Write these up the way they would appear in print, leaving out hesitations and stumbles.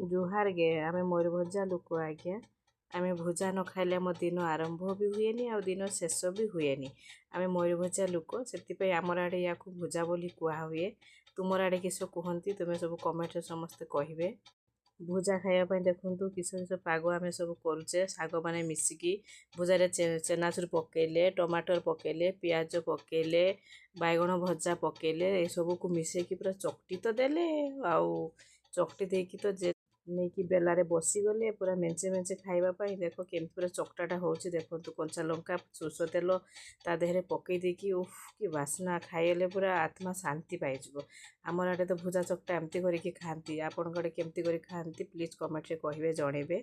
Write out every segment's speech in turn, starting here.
ଜୁହାର ଗେ। ଆମେ ମୟୂରଭଞ୍ଜିଆ ଲୋକ ଆଜ୍ଞା। ଆମେ ଭୁଜା ନ ଖାଇଲେ ଆମ ଦିନ ଆରମ୍ଭ ବି ହୁଏନି ଆଉ ଦିନ ଶେଷ ବି ହୁଏନି। ଆମେ ମୟୂରଭଞ୍ଜିଆ ଲୋକ, ସେଥିପାଇଁ ଆମର ଆଡ଼େ ୟାକୁ ଭୁଜା ବୋଲି କୁହା ହୁଏ। ତୁମର ଆଡ଼େ କିସ କୁହନ୍ତି, ତୁମେ ସବୁ କମେଣ୍ଟରେ ସମସ୍ତେ କହିବେ। ଭୁଜା ଖାଇବା ପାଇଁ ଦେଖନ୍ତୁ କିସ କିସ ପାଗ ଆମେ ସବୁ କରୁଛେ ସାଙ୍ଗମାନେ ମିଶିକି। ଭୁଜାରେ ଚେନାଚୁର ପକେଇଲେ, ଟମାଟର ପକେଇଲେ, ପିଆଜ ପକେଇଲେ, ବାଇଗଣ ଭଜା ପକେଇଲେ, ଏସବୁକୁ ମିଶେଇକି ପୁରା ଚକଟି ତ ଦେଲେ। ଆଉ ଚକଟି ଦେଇକି ତ ଯେ ନେଇକି ବେଲାରେ ବସିଗଲେ ପୁରା ମେଞ୍ଚେ ମେଞ୍ଚେ ଖାଇବା ପାଇଁ। ଦେଖ କେମିତି ପୁରା ଚକଟାଟା ହେଉଛି ଦେଖନ୍ତୁ। କଞ୍ଚା ଲଙ୍କା, ସୋରିଷ ତେଲ ତା ଦେହରେ ପକେଇ ଦେଇକି, ଉଫ୍ କି ବାସ୍ନା! ଖାଇଲେ ପୁରା ଆତ୍ମା ଶାନ୍ତି ପାଇଯିବ। ଆମର ଆଡ଼େ ତ ଭୁଜା ଚକଟା ଏମିତି କରିକି ଖାଆନ୍ତି। ଆପଣଙ୍କ ଆଡ଼େ କେମିତି କରି ଖାଆନ୍ତି, ପ୍ଲିଜ୍ କମେଣ୍ଟରେ କହିବେ, ଜଣେଇବେ।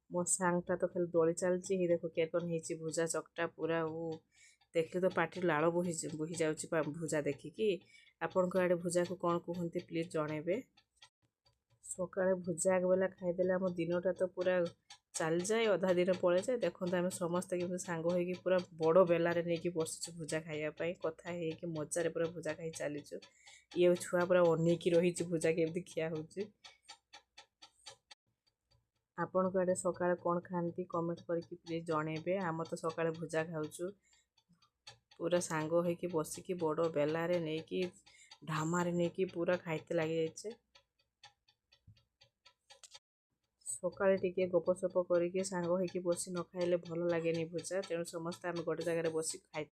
ମୋ ସାଙ୍ଗଟା ତ ଖାଲି ଦଳି ଚାଲିଛି। ହେଇ ଦେଖ କେକନ୍ ହେଇଛି ଭୁଜା ଚକଟା ପୁରା। ଓ ଦେଖିଲେ ତ ପାଟିରୁ ଲାଳ ବୋହି ବୋହି ଯାଉଛି ଭୁଜା ଦେଖିକି। ଆପଣଙ୍କ ଆଡ଼େ ଭୁଜାକୁ କ'ଣ କୁହନ୍ତି, ପ୍ଲିଜ୍ ଜଣେଇବେ। ସକାଳେ ଭୁଜା ବେଲା ଖାଇଦେଲେ ଆମ ଦିନଟା ତ ପୁରା ଚାଲିଯାଏ, ଅଧା ଦିନ ପଳେଇଯାଏ। ଦେଖନ୍ତୁ ଆମେ ସମସ୍ତେ କେମିତି ସାଙ୍ଗ ହେଇକି ପୁରା ବଡ଼ ବେଲାରେ ନେଇକି ବସିଛୁ ଭୁଜା ଖାଇବା ପାଇଁ। କଥା ହେଇକି ମଜାରେ ପୁରା ଭୁଜା ଖାଇ ଚାଲିଛୁ। ଇଏ ଛୁଆ ପୁରା ଅନେଇକି ରହିଛି ଭୁଜା କେମିତି ଖିଆ ହେଉଛି। ଆପଣଙ୍କ ଆଡ଼େ ସକାଳେ କ'ଣ ଖାଆନ୍ତି, କମେଣ୍ଟ କରିକି ପ୍ଲିଜ୍ ଜଣେଇବେ। ଆମେ ତ ସକାଳେ ଭୁଜା ଖାଉଛୁ ପୁରା ସାଙ୍ଗ ହେଇକି ବସିକି, ବଡ଼ ବେଲାରେ ନେଇକି, ଢାମାରେ ନେଇକି ପୁରା ଖାଇତେ ଲାଗିଯାଇଛେ। ସକାଳେ ଟିକେ ଗପସପ କରିକି ସାଙ୍ଗ ହେଇକି ବସି ନ ଖାଇଲେ ଭଲ ଲାଗେନି ଭୁଜା। ତେଣୁ ସମସ୍ତେ ଆମେ ଗୋଟେ ଜାଗାରେ ବସି ଖାଇ